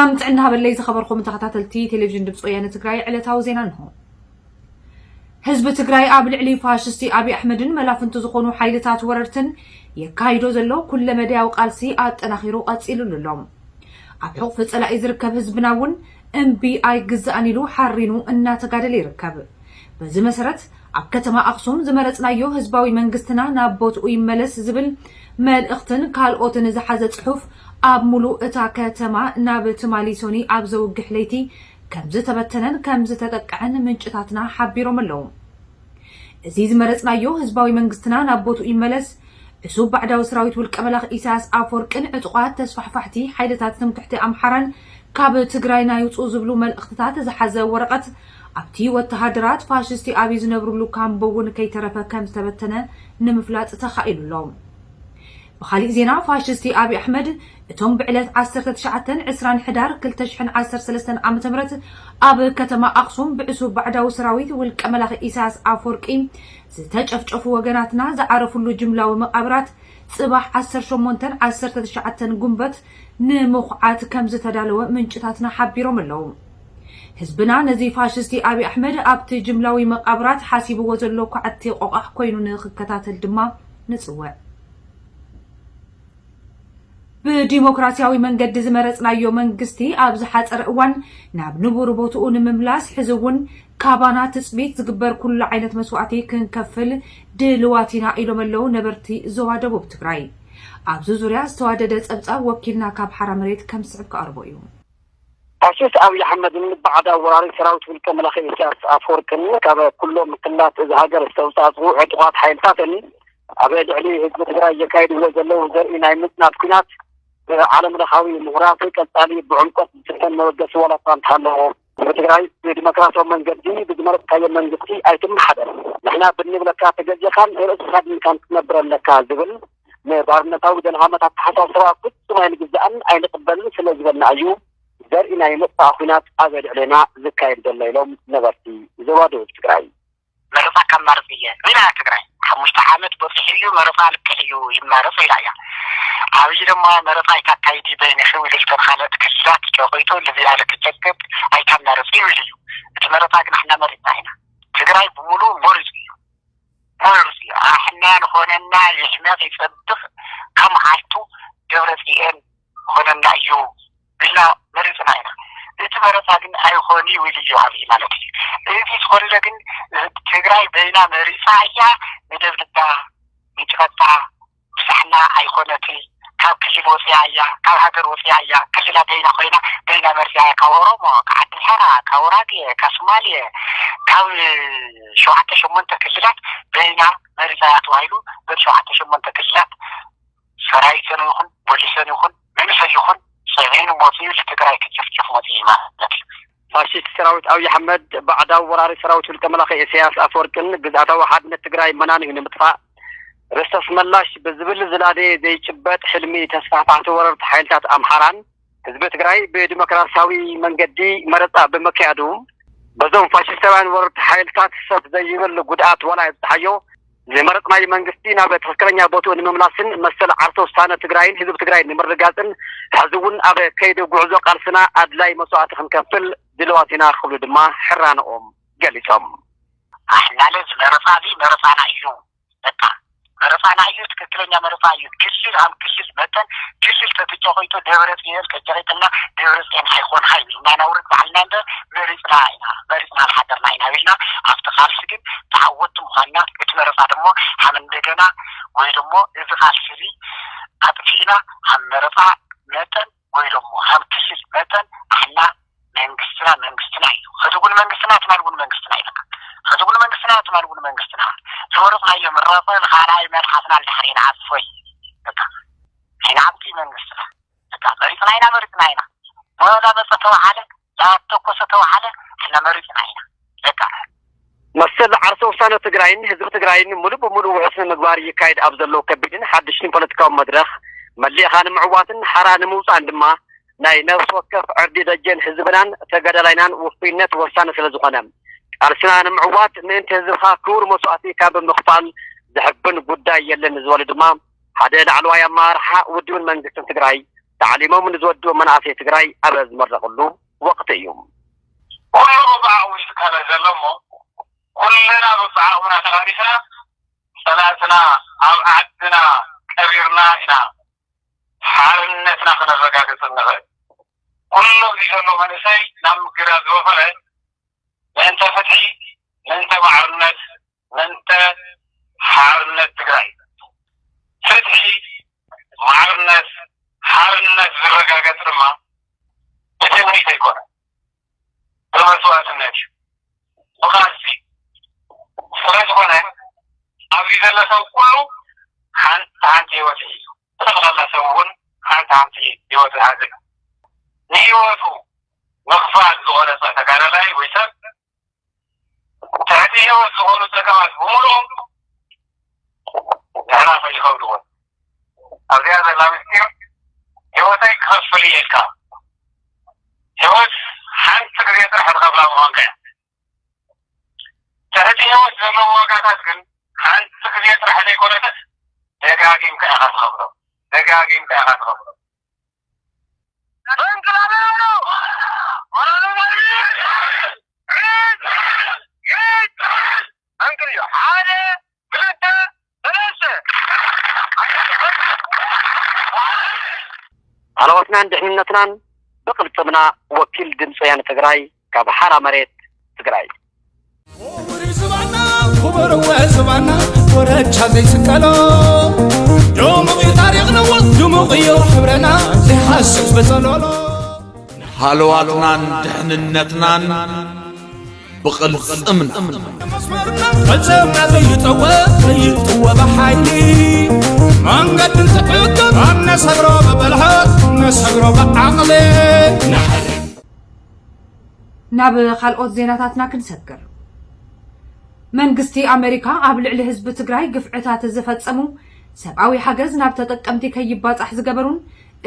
ሰላም ጥዕና ሃበለይ ዝኸበርኩም ተኸታተልቲ ቴሌቪዥን ድምፂ ወያነ ትግራይ፣ ዕለታዊ ዜና እንሆ። ህዝቢ ትግራይ ኣብ ልዕሊ ፋሽስቲ ኣብይ ኣሕመድን መላፍንቱ ዝኾኑ ሓይልታት ወረርትን የካይዶ ዘሎ ኩለመዳያዊ ቃልሲ ኣጠናኺሩ ቀፂሉሉ ኣሎ። ኣብ ሕቑፊ ፀላኢ ዝርከብ ህዝብና እውን እምቢ ኣይግዛእን ኢሉ ሓሪኑ እናተጋደለ ይርከብ። በዚ መሰረት ኣብ ከተማ ኣኽሱም ዝመረፅናዮ ህዝባዊ መንግስትና ናብ ቦትኡ ይመለስ ዝብል መልእኽትን ካልኦትን ዝሓዘ ፅሑፍ ኣብ ሙሉእ እታ ከተማ ናብ ትማሊ ሶኒ ኣብ ዘውግሕ ለይቲ ከም ዝተበተነን ከም ዝተጠቅዐን ምንጭታትና ሓቢሮም ኣለዉ። እዚ ዝመረፅናዮ ህዝባዊ መንግስትና ናብ ቦትኡ ይመለስ፣ ዕሱብ ባዕዳዊ ሰራዊት ውልቀ መላኽ ኢሳያስ ኣፈወርቅን ዕጡቓት ተስፋሕፋሕቲ ሓይልታት ትምክሕቲ ኣምሓራን ካብ ትግራይና ይውፅኡ ዝብሉ መልእኽትታት ዝሓዘ ወረቐት ኣብቲ ወተሃደራት ፋሽስቲ ኣብይ ዝነብሩሉ ካምቦ እውን ከይተረፈ ከም ዝተበተነ ንምፍላጥ ተኻኢሉ ኣሎ። ብኻሊእ ዜና፣ ፋሽስቲ ኣብይ ኣሕመድ እቶም ብዕለት ዓሰርተ ትሽዓተን ዕስራን ሕዳር ክልተ ሽሕን ዓሰርተ ሰለስተን ዓመተ ምህረት ኣብ ከተማ ኣኽሱም ብዕሱብ ባዕዳዊ ሰራዊት ውልቀ መላኺ ኢሳያስ ኣፈወርቂ ዝተጨፍጨፉ ወገናትና ዝዓረፉሉ ጅምላዊ መቓብራት ጽባሕ ዓሰርተ ሸሞንተን ዓሰርተ ትሽዓተን ጉንበት ንምኹዓት ከም ዝተዳለወ ምንጭታትና ሓቢሮም ኣለዉ። ህዝብና ነዚ ፋሽስቲ ኣብይ ኣሕመድ ኣብቲ ጅምላዊ መቓብራት ሓሲብዎ ዘሎ ኳዕቲ ቆቓሕ ኮይኑ ንኽከታተል ድማ ንጽውዕ። ብዲሞክራሲያዊ መንገዲ ዝመረጽናዮ መንግስቲ ኣብ ዝሓጸረ እዋን ናብ ንቡር ቦትኡ ንምምላስ ሕዚ እውን ካባና ትጽቢት ዝግበር ኩሉ ዓይነት መስዋእቲ ክንከፍል ድልዋት ኢና ኢሎም ኣለዉ ነበርቲ ዞባ ደቡብ ትግራይ። ኣብዚ ዙርያ ዝተዋደደ ጸብጻብ ወኪልና ካብ ሓራ መሬት ከም ዝስዕብ ክቐርቦ እዩ። ፋሽስት ኣብይ ኣሕመድን ባዕዳዊ ወራሪ ሰራዊት ውልቀ መላኺ ኢሳያስ ኣፈወርቅን ካብ ኩሎም ክልላት እዛ ሃገር ዝተውጻእጽኡ ዕጡቓት ሓይልታትን ኣብ ልዕሊ ህዝቢ ትግራይ የካይድዎ ዘለዉ ዘርኢ ናይ ምጽናት ኲናት ብዓለም ለኻዊ ምሁራት ቀጻሊ ብዕምቆት ዝፍተን መበገሲ ዋላ እኳ እንተሃለዎ፣ ህዝቢ ትግራይ ብዲሞክራሲያዊ መንገዲ ብዝመረጽካዮ መንግስቲ ኣይትመሓደር፣ ንሕና ብንብለካ ተገዚእካን ርእስኻ ድንካን ክትነብር ኣለካ ዝብል ንባርነታዊ ዘልሃመት ኣተሓሳስባ ፍጹም ኣይንግዛእን ኣይንቕበልን ስለ ዝበልና እዩ ዘርኢ ናይ ምጥፋእ ኲናት ኣብ ልዕሌና ዝካየድ ዘሎ ኢሎም ነበርቲ ዞባ ደቡብ ትግራይ። መረፃ ካማርፅ እየ ኢላ እያ ትግራይ። ሓሙሽተ ዓመት በፂሑ እዩ መረፃ ልክዕ እዩ ይማረፅ ኢላ እያ። ኣብይ ድማ መረፃ ኣይታካይዲ በይንኺ ኢሉ ዝተን ካልኦት ክልላት ጨቂጡ ልዝያ ልክጨቅጥ ኣይታማርፅ እዩ ኢሉ እዩ። እቲ መረፃ ግን ኣሕና መሪፅና ኢና። ትግራይ ብምሉእ መሪፁ እዩ። መሪፁ እዩ። ኣሕና ዝኾነና ይሕመቕ ይፀብቕ ከም ዓርቱ ደብረፅየን ኾነና እዩ ኢልና መሪፅና ኢና። እቲ መረፃ ግን ኣይኾን እዩ ኢሉ እዩ ኣብይ ማለት እዩ። እዚ ዝኾንለ ግን ትግራይ በይና መሪፃ እያ ንደብድባ ንጭቐጣ ብሳሕና ኣይኾነትን። ካብ ክልል ወፂኣ እያ፣ ካብ ሃገር ወፂኣ እያ። ክልላ በይና ኮይና በይና መሪፃ እያ። ካብ ኦሮሞ፣ ካብ ዓዲ ሓራ፣ ካብ ወራጌ፣ ካብ ሶማሌ፣ ካብ ሸውዓተ ሸሞንተ ክልላት በይና መሪፃ እያ ተባሂሉ በቲ ሸውዓተ ሸሞንተ ክልላት ሰራዊተን ይኹን ፖሊሰን ይኹን መንእሰይ ይኹን ሰሜን መፂኡ ንትግራይ ክጭፍጭፍ መፂኡ ማለት እዩ። ፋሽስት ሰራዊት ኣብይ ኣሕመድ ባዕዳዊ ወራሪ ሰራዊት ውልቀ መላኺ ኢሳያስ ኣፈወርቅን ግዝኣታዊ ሓድነት ትግራይ መናንዩ ንምጥፋእ ርስቲ ኣስመላሽ ብዝብል ዝላደየ ዘይጭበጥ ሕልሚ ተስፋሕፋሕቲ ወረርቲ ሓይልታት ኣምሓራን ህዝቢ ትግራይ ብዲሞክራሲያዊ መንገዲ መረፃ ብምክያዱ በዞም ፋሽስታውያን ወረርቲ ሓይልታት ሰፍ ዘይብል ጉድኣት ዋላ የብፅሓዮ ዝመረፅናዮ መንግስቲ ናብ ትኽክለኛ ቦትኡ ንምምላስን መሰል ዓርሰ ውሳነ ትግራይን ህዝቢ ትግራይ ንምርግጋፅን ሕዚ እውን ኣብ ከይዲ ጉዕዞ ቃልስና ኣድላይ መስዋእቲ ክንከፍል ድልዋት ኢና ክብሉ ድማ ሕራንኦም ገሊፆም። ኣሕናለ ዝመረፃ እዚ መረፃና እዩ። በቃ መረፃና እዩ። ትክክለኛ መረፃ እዩ። ክልል ኣብ ክልል መጠን ክልል ተትጨቂጡ ደብረፅየን ከጨቂጥና ደብረፅየን ኣይኮንካ እዩ ኢልና ናውርድ ባዕልና እምበር መሪፅና ኢና መሪፅና ዝሓደርና ኢና ኢልና ኣብቲ ቃልሲ ግን ተዓወትቲ ምዃንና እቲ መረፃ ደሞ ሃም እንደገና ወይ ደሞ እዚ ቃልሲ እዚ ኣጥፊእና ሃም መረፃ መጠን ወይ ደሞ ሃም ክልል መጠን ኣሕና መንግስትና መንግስትና እዩ። ሕዚ እውን መንግስትና ትማል እውን መንግስትና እዩ። በቃ ሕዚ እውን መንግስትና ትማል እውን መንግስትና ዝመረፅናዮ ምረፀ ንኻልኣይ መልሓስና ንድሕሪ ንዓፅፎ እዩ። በቃ ኣይንዓብቲ መንግስትና በቃ መሪፅና ኢና መሪፅና ኢና ወላ መፀ ተባሃለ ላተኮሰ ተባሃለ ንሕና መሪፅና ኢና በቃ መሰል ዓርሰ ውሳነ ትግራይን ህዝቢ ትግራይን ሙሉእ ብሙሉእ ውሑስ ንምግባር ይካየድ ኣብ ዘሎ ከቢድን ሓድሽን ፖለቲካዊ መድረኽ መሊእኻ ንምዕዋትን ሓራ ንምውፃእን ድማ ናይ ነፍሲ ወከፍ ዕርዲ ደጀን ህዝብናን ተጋዳላይናን ውፉይነት ወሳኒ ስለ ዝኾነ ቃልስና ንምዕዋት ምእንቲ ህዝብኻ ክቡር መስዋእቲ ካብ ምኽፋል ዘሕብን ጉዳይ የለን ዝበሉ ድማ ሓደ ላዕለዋይ ኣመራርሓ ውድብን መንግስትን ትግራይ ተዓሊሞም ንዝወድኡ መናእሰይ ትግራይ ኣብ ዝምረቕሉ ወቕቲ እዩ። ኩሉ በብዓቕሙ እዩ ዝካላል ዘሎ እሞ፣ ኩልና በብዓቕምና ተቓሊስና፣ ጸላእትና ኣብ ዓድና ቀቢርና ኢና ሓርነትና ክነረጋግጽ እንኽእል። ኩሉ ኣብዚ ዘሎ መንእሰይ ናብ ምግዳል ዝወፈረ፣ ምእንተ ፍትሒ፣ ምእንተ ማዕርነት፣ ምእንተ ሓርነት ትግራይ። ፍትሒ፣ ማዕርነት፣ ሓርነት ዝረጋገጽ ድማ ብትምኒት ኣይኮነን፣ ብመስዋእትነት እዩ፣ ብቃልሲ። ስለ ዝኾነ ኣብዚ ዘሎ ሰብ ኩሉ ሓንቲ ሓንቲ ህይወት እዩ። ጠቕላላ ሰብ እውን ሓንቲ ሓንቲ ህይወት ዝሓዘ እዩ። ንህይወቱ ምኽፋል ዝቖረጸ ተጋዳላይ ወይ ሰብ ትሕቲ ህይወት ዝኾኑ ጸገማት ብምሉኦም ንሕና ፈሊኾም ድኾን። ኣብዚኣ ዘላ ምስጢር፣ ህይወተይ ክኸፍል እየ ኢልካ፣ ህይወት ሓንቲ ግዜ ጥራሕ ትኸፍላ ምዃንካ እያ። ትሕቲ ህይወት ዘለዉ ዋጋታት ግን ሓንቲ ግዜ ጥራሕ ዘይኮነትስ፣ ደጋጊምካ ኢኻ ትኸፍሎ። ደጋጊምካ ኢኻ ትኸፍሎ። ዓለዋትናን ድሕንነትናን ብቕልጽምና። ወኪል ድምፂ ወያነ ትግራይ ካብ ሓራ መሬት ትግራይ። ክቡር ዝባና፣ ክቡር ዝባና፣ ኮረቻ ዘይስቀሎ። ድሙቕ እዩ ታሪኽና፣ ድሙቕ እዩ ሕብረና፣ ዘይሓስስ በጸሎሎ። ሃለዋትናን ድሕንነትናን ብቕልጽምና። መስመርና ቅልጽምና ዘይጠወ፣ ዘይጥወ ብሓይሊ። መንገዲ እንትሕግር፣ ኣነሰግሮ ብብልሓት፣ ነሰግሮ ብዓቕሊ። ናብ ካልኦት ዜናታትና ክንሰግር። መንግስቲ ኣመሪካ ኣብ ልዕሊ ህዝቢ ትግራይ ግፍዕታት ዝፈጸሙ፣ ሰብኣዊ ሓገዝ ናብ ተጠቀምቲ ከይባጻሕ ዝገበሩን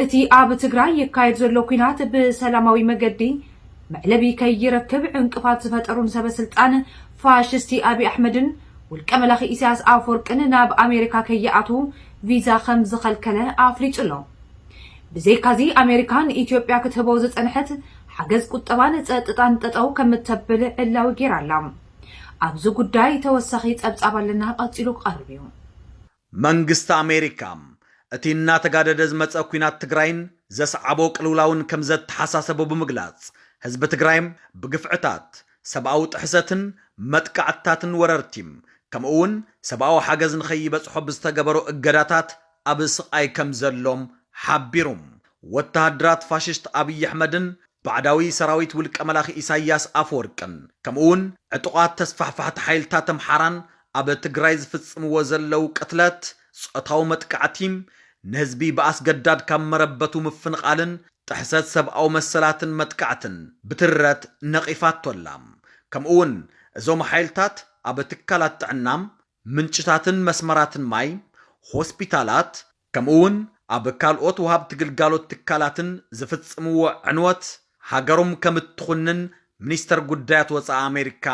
እቲ ኣብ ትግራይ ይካየድ ዘሎ ኲናት ብሰላማዊ መገዲ መዕለቢ ከይረክብ ዕንቅፋት ዝፈጠሩን ሰበ ስልጣን ፋሽስቲ ኣብይ ኣሕመድን ውልቀ መላኺ ኢሳያስ ኣፈወርቅን ናብ ኣሜሪካ ከይኣትዉ ቪዛ ከም ዝኸልከለ ኣፍሊጡ ኣሎ። ብዘይካዚ ኣሜሪካ ንኢትዮጵያ ክትህቦ ዝጸንሐት ሓገዝ ቁጠባን ጸጥታን ጠጠው ከም እተብል ዕላዊ ገይራ ኣላ። ኣብዚ ጉዳይ ተወሳኺ ጸብጻብ ኣለና፣ ቀጺሉ ክቐርብ እዩ። መንግስቲ ኣሜሪካ እቲ እናተጋደደ ዝመጸ ኲናት ትግራይን ዘስዓቦ ቅልውላውን ከም ዘተሓሳሰቦ ብምግላጽ፣ ህዝቢ ትግራይም ብግፍዕታት፣ ሰብኣዊ ጥሕሰትን መጥቃዕትታትን ወረርቲም፣ ከምኡ እውን ሰብኣዊ ሓገዝ ንኸይበጽሖ ብዝተገበሮ እገዳታት ኣብ ስቓይ ከም ዘሎም ሓቢሩ። ወተሃደራት ፋሽስት ኣብይ ኣሕመድን ባዕዳዊ ሰራዊት ውልቀ መላኺ ኢሳያስ ኣፈወርቅን፣ ከምኡ እውን ዕጡቓት ተስፋሕፋሕቲ ሓይልታት ኣምሓራን ኣብ ትግራይ ዝፍጽምዎ ዘለዉ ቅትለት፣ ጾታዊ መጥቃዕቲ፣ ንህዝቢ ብኣስገዳድ ካብ መረበቱ ምፍንቓልን ጥሕሰት ሰብኣዊ መሰላትን መጥቃዕትን ብትረት ነቒፋቶ ኣላ። ከምኡ እውን እዞም ሓይልታት ኣብ ትካላት ጥዕና፣ ምንጭታትን መስመራትን ማይ፣ ሆስፒታላት፣ ከምኡ እውን ኣብ ካልኦት ወሃብቲ ግልጋሎት ትካላትን ዝፍጽምዎ ዕንወት ሃገሮም ከም እትኹንን ሚኒስተር ጉዳያት ወጻኢ ኣሜሪካ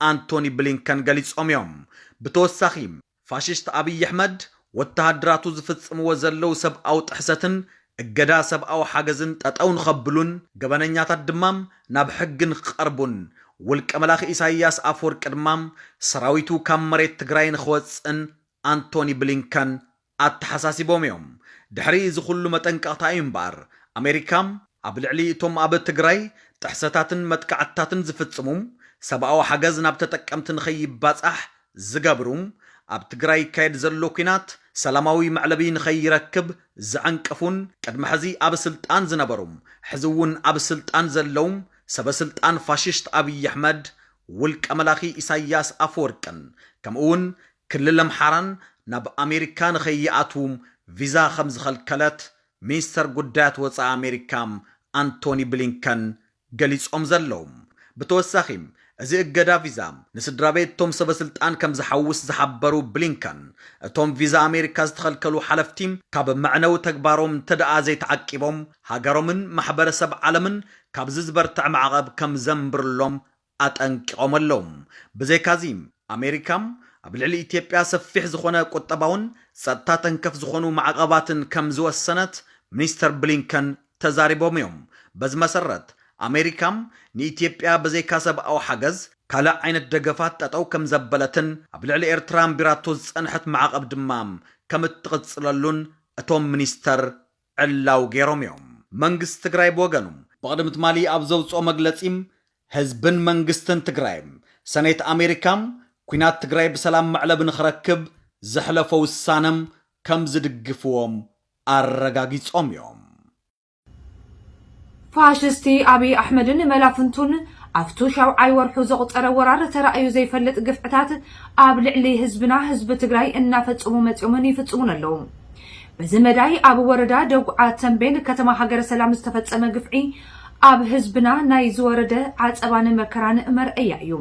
ኣንቶኒ ብሊንከን ገሊጾም እዮም። ብተወሳኺ፣ ፋሽስት ኣብይ ኣሕመድ ወተሃደራቱ ዝፍጽምዎ ዘለዉ ሰብኣዊ ጥሕሰትን እገዳ ሰብኣዊ ሓገዝን ጠጠው ንኸብሉን፣ ገበነኛታት ድማ ናብ ሕጊ ንክቐርቡን ውልቀ መላኺ ኢሳይያስ ኣፈወርቂ ድማ ሰራዊቱ ካብ መሬት ትግራይ ንኽወጽእን ኣንቶኒ ብሊንከን ኣተሓሳሲቦም እዮም። ድሕሪ እዚ ኩሉ መጠንቀቕታ እዩ እምበኣር፣ ኣሜሪካ ኣብ ልዕሊ እቶም ኣብ ትግራይ ጥሕሰታትን መጥቃዕትታትን ዝፍጽሙ፣ ሰብኣዊ ሓገዝ ናብ ተጠቀምቲ ንኸይባጻሕ ዝገብሩ፣ ኣብ ትግራይ ይካየድ ዘሎ ኲናት ሰላማዊ መዕለቢ ንኸይረክብ ዝዕንቅፉን ቅድሚ ሕዚ ኣብ ስልጣን ዝነበሩ፣ ሕዚ እውን ኣብ ስልጣን ዘለዉ ሰበ ስልጣን ፋሽስት ኣብይ ኣሕመድ፣ ውልቀ መላኺ ኢሳያስ ኣፈወርቅን ከምኡ እውን ክልል ኣምሓራን ናብ ኣሜሪካ ንኸይኣትዉ ቪዛ ከም ዝኸልከለት ሚኒስተር ጉዳያት ወጻኢ ኣሜሪካ ኣንቶኒ ብሊንከን ገሊጾም ዘለዉ። ብተወሳኺ፣ እዚ እገዳ ቪዛ ንስድራ ቤት እቶም ሰበ ስልጣን ከም ዝሓውስ ዝሓበሩ ብሊንከን፣ እቶም ቪዛ ኣሜሪካ ዝተኸልከሉ ሓለፍቲ ካብ መዕነዊ ተግባሮም እንተደኣ ዘይተዓቂቦም፣ ሃገሮምን ማሕበረሰብ ዓለምን ካብዚ ዝበርትዕ ማዕቐብ ከም ዘንብርሎም ኣጠንቂቖም ኣለዉ። ብዘይካዚ፣ ኣሜሪካ ኣብ ልዕሊ ኢትዮጵያ ሰፊሕ ዝኾነ ቁጠባውን ጸጥታ ተንከፍ ዝኾኑ ማዕቐባትን ከም ዝወሰነት ሚኒስተር ብሊንከን ተዛሪቦም እዮም። በዚ መሰረት ኣሜሪካ ንኢትዮጵያ ብዘይካ ሰብኣዊ ሓገዝ ካልእ ዓይነት ደገፋት ጠጠው ከም ዘበለትን ኣብ ልዕሊ ኤርትራ ኣንቢራቶ ዝጸንሐት ማዕቐብ ድማ ከም እትቕጽለሉን እቶም ሚኒስተር ዕላው ገይሮም እዮም። መንግስቲ ትግራይ ብወገኑ ብቕድሚ ትማሊ ኣብ ዘውፅኦ መግለፂ ህዝብን መንግስትን ትግራይ ሰኔት ኣሜሪካ ኲናት ትግራይ ብሰላም መዕለቢ ንኽረክብ ዘሕለፎ ውሳነ ከም ዝድግፍዎም ኣረጋጊጾም እዮም። ፋሽስቲ ኣብይ ኣሕመድን መላፍንቱን ኣብቱ ሻውዓይ ወርሑ ዘቑጸረ ወራር ተራእዩ ዘይፈልጥ ግፍዕታት ኣብ ልዕሊ ህዝብና ህዝቢ ትግራይ እናፈጸሙ መጺኦምን ይፍጽሙን ኣለዉ። በዚ መዳይ ኣብ ወረዳ ደጉዓ ተንቤን ከተማ ሃገረ ሰላም ዝተፈጸመ ግፍዒ ኣብ ህዝብና ናይ ዝወረደ ዓጸባን መከራን መርኣያ እዩ።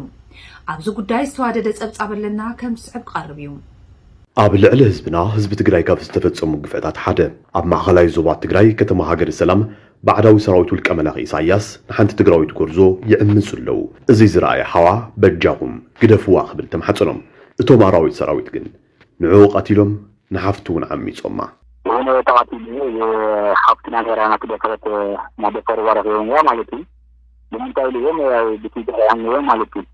ኣብዚ ጉዳይ ዝተዋደደ ጸብጻብ ኣለና ከም ዝስዕብ ክቐርብ እዩ። ኣብ ልዕሊ ህዝብና ህዝቢ ትግራይ ካብ ዝተፈጸሙ ግፍዕታት ሓደ ኣብ ማእኸላይ ዞባ ትግራይ ከተማ ሃገረ ሰላም ባዕዳዊ ሰራዊት ውልቀ መላኺ ኢሳያስ ንሓንቲ ትግራዊት ጎርዞ ይዕምፁ ኣለዉ። እዚ ዝረኣየ ሓዋ በጃኹም ግደፍዋ ክብል ተማሕፀኖም። እቶም ኣራዊት ሰራዊት ግን ንዕኡ ቀቲሎም ንሓፍቱ እውን ዓሚፆማ። የሆነ ተቃቲሉ የሀብትና ሜራ ናት ደፈረት ናደፈሩ ባረክ የሆን ማለት ነው። ለምንታይ ልዮም ብትይ ዳያን ማለት ነው።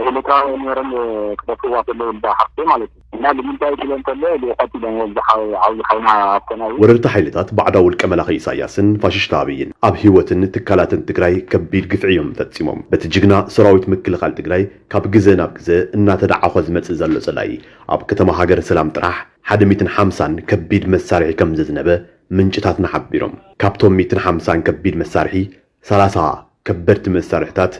ኤሌክትራዊ ሜረን ክደፍዋ ከለው ልዳ ሓፍቴ ማለት ነው። እና ለምንታይ ድለን ከለ ልቀት ይለን ወልድ ሓው ሓውና ኣኮናዊ ወረርቲ ሓይልታት ባዕዳዊ ውልቀ መላኺ ኢሳያስን ፋሽስት ኣብይን ኣብ ህይወትን ትካላትን ትግራይ ከቢድ ግፍዒ እዮም ፈጺሞም። በቲ ጅግና ሰራዊት ምክልኻል ትግራይ ካብ ግዘ ናብ ግዘ እናተዳዓኾ ዝመጽእ ዘሎ ጸላኢ ኣብ ከተማ ሃገረ ሰላም ጥራሕ ሓደ ሚእትን ሓምሳን ከቢድ መሳርሒ ከም ዘዝነበ ምንጭታትና ሓቢሮም። ካብቶም ሚእትን ሓምሳን ከቢድ መሳርሒ ሰላሳ ከበድቲ መሳርሕታት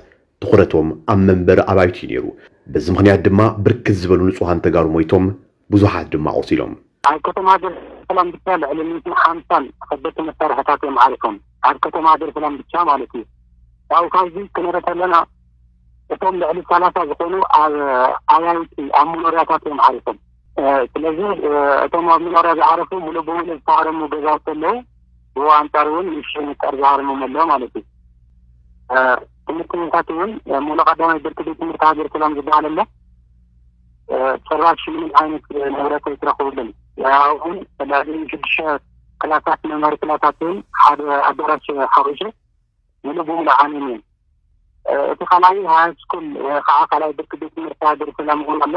ትኹረቶም ኣብ መንበሪ ኣባይቲ እዩ ነይሩ። በዚ ምኽንያት ድማ ብርክት ዝበሉ ንጹሃን ተጋሩ ሞይቶም፣ ብዙሓት ድማ ቆሲሎም። ኣብ ከተማ ሃገረ ሰላም ብቻ ልዕሊ ሚእትን ሓምሳን ከበድቲ መሳርሕታት እዮም ዓሪፎም። ኣብ ከተማ ሃገረ ሰላም ብቻ ማለት እዩ። ያው ካብዚ ክንርኢ ከለና እቶም ልዕሊ ሰላሳ ዝኾኑ ኣብ ኣባይቲ ኣብ መኖርያታት እዮም ዓሪፎም። ስለዚ እቶም ኣብ መኖርያ ዝዓረፉ ሙሉእ ብሙሉእ ዝተሃረሙ ገዛውቲ ኣለዉ። ብኡ ኣንጻር እውን ንእሽተይ ንጣር ዝሃረሞም ኣለዉ ማለት እዩ። ትምህርቲ ቤታት እውን ሙሉእ ቀዳማይ ብርኪ ቤት ትምህርቲ ሃገር ሰላም ዝበሃል ኣሎ። ጭራሽ ምንም ዓይነት ንብረት ኣይትረኽብሉን። ኣብኡን ልዕሊ ሽዱሽተ ክላሳት መምሃሪ ክላሳት እውን ሓደ ኣዳራሽ ሓዊሱ ሙሉእ ብሙሉእ ዓንዮም እዮም። እቲ ካልኣይ ሃይ ስኩል ወይ ከዓ ካልኣይ ብርኪ ቤት ትምህርቲ ሃገር ሰላም እውን ኣሎ።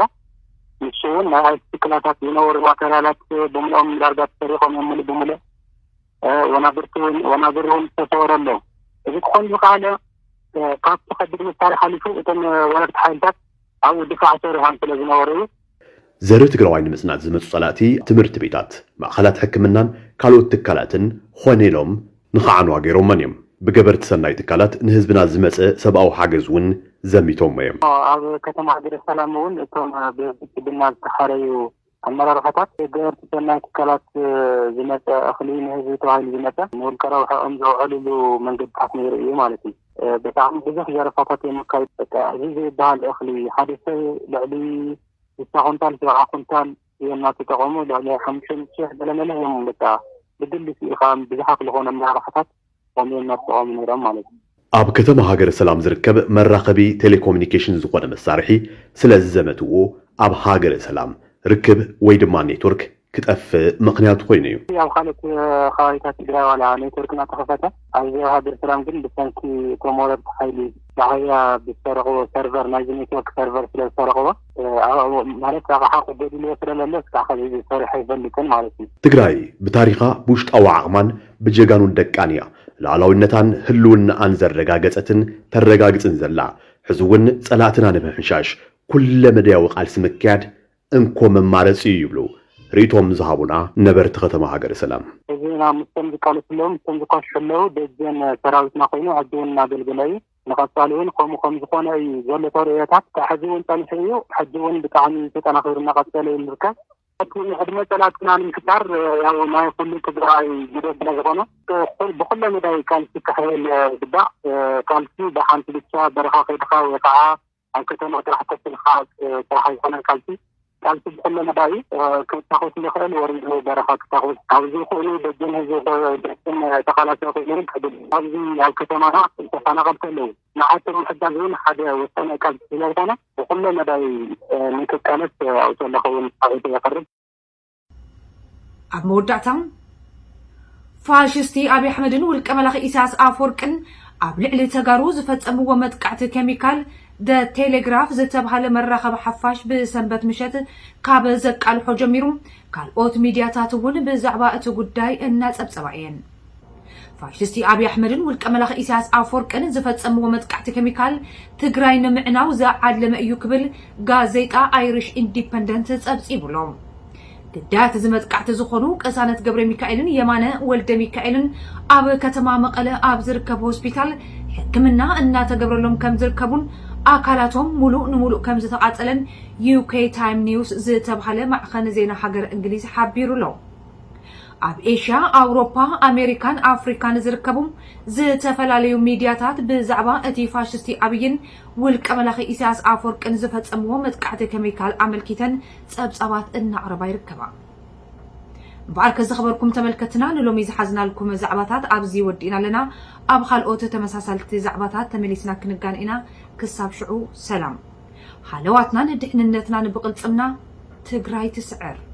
ንሱ እውን ናይ ኣይሲቲ ክላሳት ዝነበሩ ማተርያላት ብምልኦም ዳርጋ ተሰሪቖም እዮም ሙሉእ ብሙሉእ። ወናብርቲ እውን ወናብር እውን ዝተሰወረ ኣሎ። እዚ ክኾን ዝኸኣለ ካብቲ ከቢድ መሳርሒ ሓሊፉ እቶም ወረርቲ ሓይልታት ኣብኡ ድፋዕ ሰሪሖም ስለ ዝነበሩ እዩ። ዘርኢ ትግራዋይ ንምጽናት ዝመጹ ጸላእቲ ትምህርቲ ቤታት፣ ማእኸላት ሕክምናን ካልኦት ትካላትን ኾነ ኢሎም ንኸዓንዋ ገይሮመን እዮም። ብገበርቲ ሰናይ ትካላት ንህዝብና ዝመጸ ሰብኣዊ ሓገዝ እውን ዘሚቶሞ እዮም። ኣብ ከተማ ሃገረ ሰላም እውን እቶም ብብልፅግና ዝተሓረዩ ኣመራርሓታት ገበርቲ ሰናይ ትካላት ዝመፀ እኽሊ ንህዝቢ ተባሂሉ ዝመፀ ንውልቀ ረብሐኦም ዘውዕልሉ መንገድታት ነይሩ እዩ ማለት እዩ። ብጣዕሚ ብዙሕ ዘረፋታት እዮም ኣካይዱ። በቃ እዚ ዘይበሃል እኽሊ ሓደ ሰብ ልዕሊ ስሳ ኩንታል ሰብዓ ኩንታል እዮም እናተጠቐሙ ልዕሊ ሓሙሽተ ሚእቲ ሺሕ ገለመለ እዮም በቃ ብግሊ ስኢኻ ብዙሓት ዝኾነ ኣመራርሓታት ከምኡ እናተጠቐሙ ነይሮም ማለት እዩ። ኣብ ከተማ ሃገረ ሰላም ዝርከብ መራኸቢ ቴሌኮሙኒኬሽን ዝኾነ መሳርሒ ስለ ዝዘመትዎ ኣብ ሃገረ ሰላም ርክብ ወይ ድማ ኔትወርክ ክጠፍእ ምኽንያት ኮይኑ እዩ። ኣብ ካልኦት ከባቢታት ትግራይ ዋላ ኔትወርክ እናተኸፈተ ኣብዚ ኣብ ሃገረ ሰላም ግን ብሰንኪ እቶም ወረርቲ ሓይሊ ብሃያ ብዝሰረቕዎ ሰርቨር ናይዚ ኔትወርክ ሰርቨር ስለ ዝሰረቕዎ ማለት ኣቕሓ ክጎድልዎ ስለ ለሎ እስካዕ ኸዚ ዝሰርሕ ኣይፈልጥን ማለት እዩ። ትግራይ ብታሪኻ ብውሽጣዊ ዓቕማን ብጀጋኑን ደቃን እያ ሉዓላዊነታን ህልውናኣን ዘረጋገጸትን ተረጋግጽን ዘላ። ሕዚ እውን ጸላእትና ንምሕንሻሽ ኩለመዳያዊ ቃልሲ ምክያድ እንኮ መማረፂ እዩ ይብሉ ርእይቶኦም ዝሃቡና ነበርቲ ከተማ ሃገረ ሰላም። ሕዚ ናብ ምስቶም ዝቃለሱ ኣለዉ ምስቶም ዝኳሽሑ ኣለዉ ደጀን ሰራዊትና ኮይኑ ሕጂ እውን እናገልገለ እዩ። ንቐፃሊ እውን ከምኡ ከም ዝኾነ እዩ ዘሎ ተርእዮታት ካብ ሕዚ እውን ፀኒሑ እዩ። ሕጂ እውን ብጣዕሚ ተጠናኺሩ እናቐፀለ እዩ ዝርከብ። እቲ ንዕድመ ፀላእትና ንምሕፃር ያው ናይ ኩሉ ትግራዋይ ግደ ስለ ዝኾነ ብኩለ መዳይ ቃልሲ ክሕየል ዝግባእ ቃልሲ ብሓንቲ ብቻ በረኻ ከይድኻ ወይ ከዓ ኣብ ከተማ ጥራሕ ኮፍ ኢልካ ጥራሕ ኣይኮነን ቃልሲ። ቃልሲ ብኩለ መዳይ ክታኮስ ዝኽእል ወሪዱ በረኻ ክታኮስ ካብ ዝኽእሉ ደጀን ህዝቢ ደቅን ተቓላሳይ ኮይኖም ኣብዚ ኣብ ከተማና ተፈናቐልቲ ኣለዉ። ንዓቶም ምሕጋዝ እውን ሓደ ወሳናይ ቃልሲ ስለዝኾነ ብኩለ መዳይ ንክቃለስ ኣብኡ ዘለኹ እውን ፃውዒት የቕርብ። ኣብ መወዳእታ ፋሽስቲ ኣብይ ኣሕመድን ውልቀ መላኺ ኢሳያስ ኣፈወርቅን ኣብ ልዕሊ ተጋሩ ዝፈጸምዎ መጥቃዕቲ ኬሚካል ደ ቴሌግራፍ ዝተብሃለ መራኸቢ ሓፋሽ ብሰንበት ምሸት ካብ ዘቃልሖ ጀሚሩ ካልኦት ሚድያታት እውን ብዛዕባ እቲ ጉዳይ እናጸብጸባ እየን። ፋሽስቲ ኣብይ ኣሕመድን ውልቀ መላኺ ኢሳያስ ኣፈወርቅን ዝፈጸምዎ መጥቃዕቲ ኬሚካል ትግራይ ንምዕናው ዝዓለመ እዩ ክብል ጋዜጣ ኣይሪሽ ኢንዲፐንደንት ጸብጺቡሎ። ግዳያት እዚ መጥቃዕቲ ዝኾኑ ቅሳነት ገብረ ሚካኤልን የማነ ወልደ ሚካኤልን ኣብ ከተማ መቐለ ኣብ ዝርከብ ሆስፒታል ሕክምና እናተገብረሎም ከም ዝርከቡን ኣካላቶም ሙሉእ ንሙሉእ ከም ዝተቓጸለን ዩኬ ታይም ኒውስ ዝተብሃለ ማዕኸን ዜና ሃገር እንግሊዝ ሓቢሩ ኣሎ። ኣብ ኤሽያ፣ ኣውሮፓ፣ ኣሜሪካን ኣፍሪካን ዝርከቡ ዝተፈላለዩ ሚድያታት ብዛዕባ እቲ ፋሽስቲ ኣብይን ውልቀ መላኺ ኢሳያስ ኣፈወርቅን ዝፈጸምዎ መጥቃዕቲ ኬሚካል ኣመልኪተን ጸብጻባት እናቕረባ ይርከባ። እምበኣርከ ዝኸበርኩም ተመልከትና፣ ንሎሚ ዝሓዝናልኩም ዛዕባታት ኣብዚ ወዲእና ኣለና። ኣብ ካልኦት ተመሳሳልቲ ዛዕባታት ተመሊስና ክንጋን ኢና። ክሳብ ሽዑ ሰላም። ሃለዋትናን ድሕንነትናን ብቕልጽምና። ትግራይ ትስዕር።